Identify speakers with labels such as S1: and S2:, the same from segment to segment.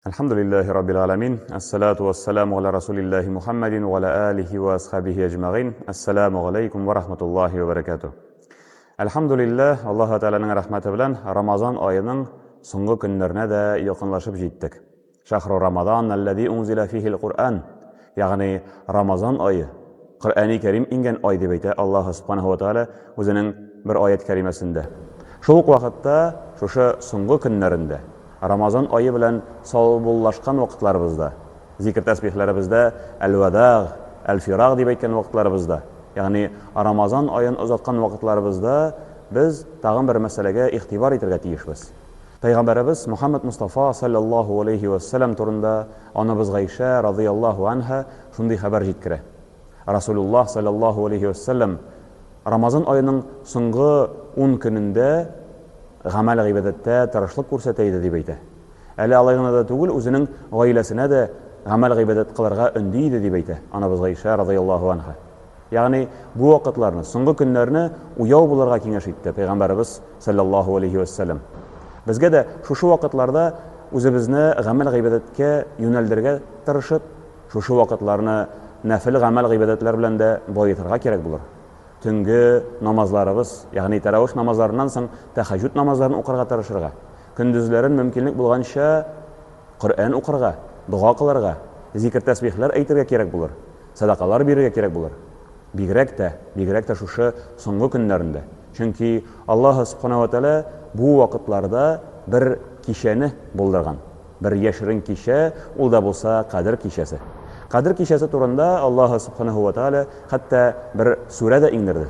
S1: Әлхәмдүлилләһи раббил аламин. Әссалату вассаламу аля расулиллаһи Мухаммадин ва аля алихи ва асхабихи әҗмәгыйн. Әссаламу алейкум ва рахматуллаһи ва баракатуһ. Әлхәмдүлилләһ, Аллаһ Тәгаләнең рәхмәте белән Рамазан аеның соңгы көннәренә дә якынлашып җиттек. Шахру Рамазан аллази унзила фихил Куръан, ягъни Рамазан ае, Коръәни Кәрим иңгән ай дип әйтә Аллаһ Субханаһу ва Тәгалә үзенең бер аять кәримәсендә. Шул ук вакытта шушы соңгы көннәрендә Рамазан ае белән саубуллашкан вакытларыбызда, зикер-тәсбихләребездә Әл-вәдаг, Әл-фираг дип әйткән вакытларыбызда, ягъни Рамазан аен озаткан вакытларыбызда без тагын бер мәсьәләгә игътибар итәргә тиешбез. Пәйгамбәребез Мөхәммәд Мостафа салләллаһу алейһи вә сәлләм турында анабыз Гайшә радыяллаһу анһа шундый хәбәр җиткерә. Расулуллаһ салләллаһу алейһи вә сәлләм Рамазан аеның соңгы ун көнендә гамәл-гыйбадәттә тырышлык күрсәтә иде, дип әйтә. Әле алай гына да түгел, үзенең гаиләсенә дә гамәл-гыйбадәт кылырга өнди иде, дип әйтә анабыз Гайшә радыяллаһу анһа. Ягъни, бу вакытларны, соңгы көннәрне уяу булырга киңәш итте Пәйгамбәребез салләллаһу алейһи вәссәлам. Безгә дә шушы вакытларда үзебезне гамәл-гыйбадәткә юнәлдерергә тырышып, шушы вакытларны нәфел гамәл-гыйбадәтләр белән дә баетырга кирәк булыр. Төнге намазларыбыз, ягъни тәравих намазларыннан соң тәхәҗүд намазларын укырга тырышырга, көндезләрен мөмкинлек булганча Коръән укырга, дога кылырга, зикер-тәсбихләр әйтергә кирәк булыр, сәдакалар бирергә кирәк булыр. Бигрәк тә, бигрәк тә шушы соңгы көннәрендә. Чөнки Аллаһы Сүбхәнәһү вә Тәгалә бу вакытларда бер кичәне булдырган. Бер яшерен кичә, ул да булса Кадер кичәсе. Кадер кичәсе турында Аллаһы Сүбхәнәһү вә Тәгалә хәтта бер сүрә дә иңдерде.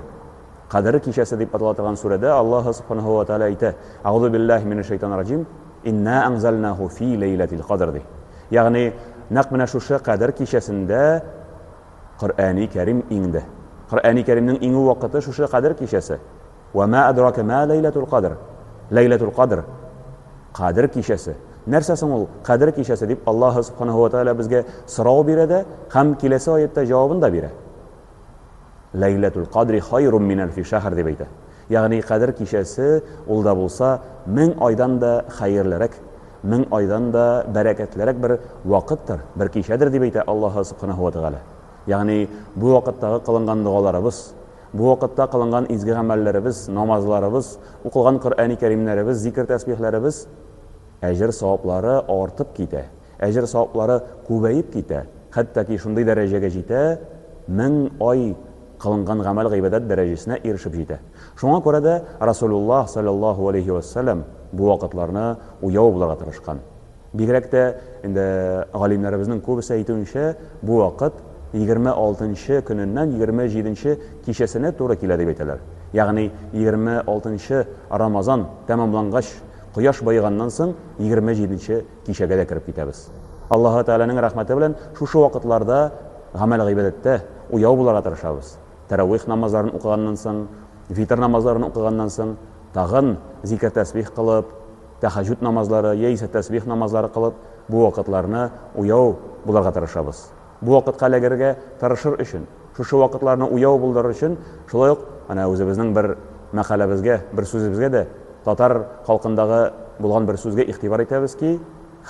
S1: Кадер кичәсе дип атала торган сүрәдә Аллаһы Сүбхәнәһү вә Тәгалә әйтә, Әгъузу биллаһи минәш шәйтанир раҗим, Инна әнзәлнәһу фи ләйләтил кадр ди. Ягъни, нәкъ менә шушы Кадер кичәсендә Коръәни Кәрим иңде. Коръәни Кәримнең иңү вакыты шушы Кадер кичәсе. Вә мә әдрака мә ләйләтул кадр. Ләйләтул кадр. Кадер кичәсе. Нәрсә соң ул Кадер кичәсе дип Аллаһ Субханаһу ва Тааля безгә сорау бирә дә һәм киләсе аятта җавабын да бирә. Ләйләтул кадри хайрум мин әлфи шәһр дип әйтә. Ягъни Кадер кичәсе ул да булса 1000 айдан да хәерлерәк, 1000 айдан да бәрәкәтлерәк бер вакыттыр, бер кичәдер дип әйтә Аллаһ Субханаһу ва Тааля. Ягъни бу вакыттагы кылынган догаларыбыз, Бу вакытта кылынган изге гамәлләребез, намазларыбыз, укылган Коръәни Кәримнәребез, зикер-тәсбихләребез әҗер-саваплары артып китә, әҗер-саваплары күбәеп китә, хәтта ки шундый дәрәҗәгә җитә, 1000 ай кылынган гамәл-гыйбадәт дәрәҗәсенә ирешеп җитә. Шуңа күрә дә Расулуллаһ салләллаһу алейһи вә сәлләм бу вакытларны уяу булырга тырышкан. Бигрәк тә, инде галимнәребезнең күбесе әйтүенчә, бу вакыт 26 нчы көненнән 27 нче кичәсенә туры килә дип әйтәләр. Ягъни 26 нчы Рамазан тәмамлангач, кояш баеганнан соң 27 нче кичәгә дә кереп китәбез. Аллаһы Тәгаләнең рәхмәте белән шушы вакытларда гамәл-гыйбадәттә уяу булырга тырышабыз. Тәравих намазларын укыганнан соң, витр намазларын укыганнан соң, тагын зикер-тәсбих кылып, тәһәҗҗүд намазлары яисә тәсбих намазлары кылып, бу вакытларны уяу булырга тырышабыз. Бу вакытка эләгергә тырышыр өчен, шушы вакытларны уяу булдырыр өчен, шулай ук әнә үзебезнең бер мәкаләбезгә, бер сүзебезгә дә, татар халкындагы булган бер сүзгә игътибар итәбез ки,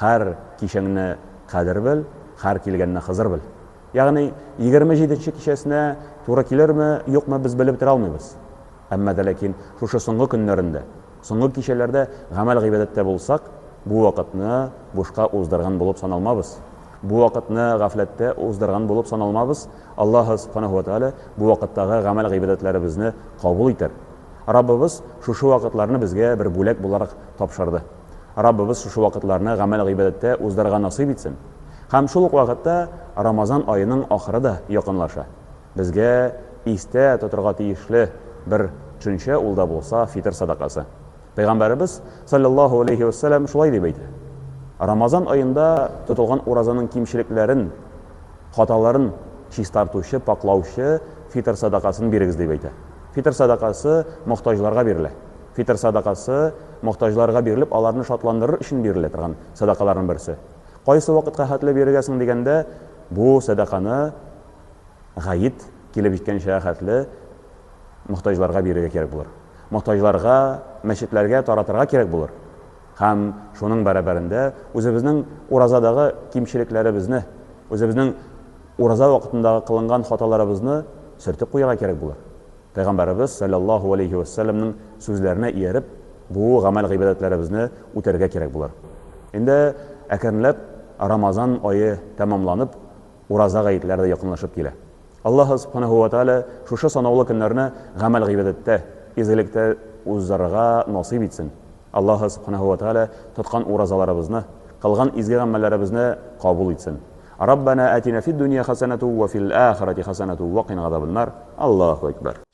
S1: һәр кичәңне кадер бел, һәр килгәнне Хызыр бел. Ягъни, 27 нче кичәсенә туры килерме, юкмы, без белеп бетерә алмыйбыз. Әмма дә ләкин шушы соңгы көннәрендә, соңгы кичәләрдә гамәл-гыйбадәттә булсак, бу вакытны бушка уздырган булып саналмабыз. Бу вакытны гафләттә уздырган булып саналмабыз, Аллаһы Сүбхәнәһү вә Тәгалә бу вакыттагы гамәл-гыйбадәтләребезне кабул итәр. Раббыбыз шушы вакытларны безгә бер бүләк буларак тапшырды. Раббыбыз шушы вакытларны гамәл-гыйбадәттә уздырырга насыйп итсен. Һәм шул ук вакытта Рамазан аеның ахыры да якынлаша. Безгә истә тотырга тиешле бер төшенчә, ул да булса фитыр садакасы. Пәйгамбәребез, салләллаһу алейһи вә сәлләм, шулай дип әйтә, Рамазан аенда тотылган уразаның кимчелекләрен, хаталарын чистартучы, пакълаучы фитыр садакасын бирегез, дип әйтә. Фитыр садакасы мохтаҗларга бирелә. Фитыр садакасы мохтаҗларга бирелеп, аларны шатландырыр өчен бирелә торган садакаларның берсе. Кайсы вакытка хәтле бирергә соң дигәндә, бу садаканы Гает килеп җиткәнчә хәтле мохтаҗларга бирергә кирәк булыр. Мохтаҗларга, мәчетләргә таратырга кирәк булыр. Һәм шуның бәрабәрендә үзебезнең уразадагы кимчелекләребезне, үзебезнең ураза вакытындагы кылынган хаталарыбызны сөртеп куярга кирәк булыр. Пәйгамбәребез салләллаһу галәйһи вә сәлләмнең сүзләренә ияреп, бу гамәл-гыйбадәтләребезне үтәргә кирәк булыр. Инде әкренләп Рамазан ае тәмамланып, ураза гаетләре дә якынлашып килә. Аллаһы Сүбхәнәһү вә Тәгалә шушы санаулы көннәрне гамәл-гыйбадәттә, изгелектә уздырырга насыйп итсен. Аллаһы Сүбхәнәһү вә Тәгалә тоткан уразаларыбызны, кылган изге гамәлләребезне кабул итсен. Раббәнә әтинә фид-дөнья хәсәнәтү вә фил-ахирәти хәсәнәтү вә кина газабен-нар. Аллаһу әкбәр.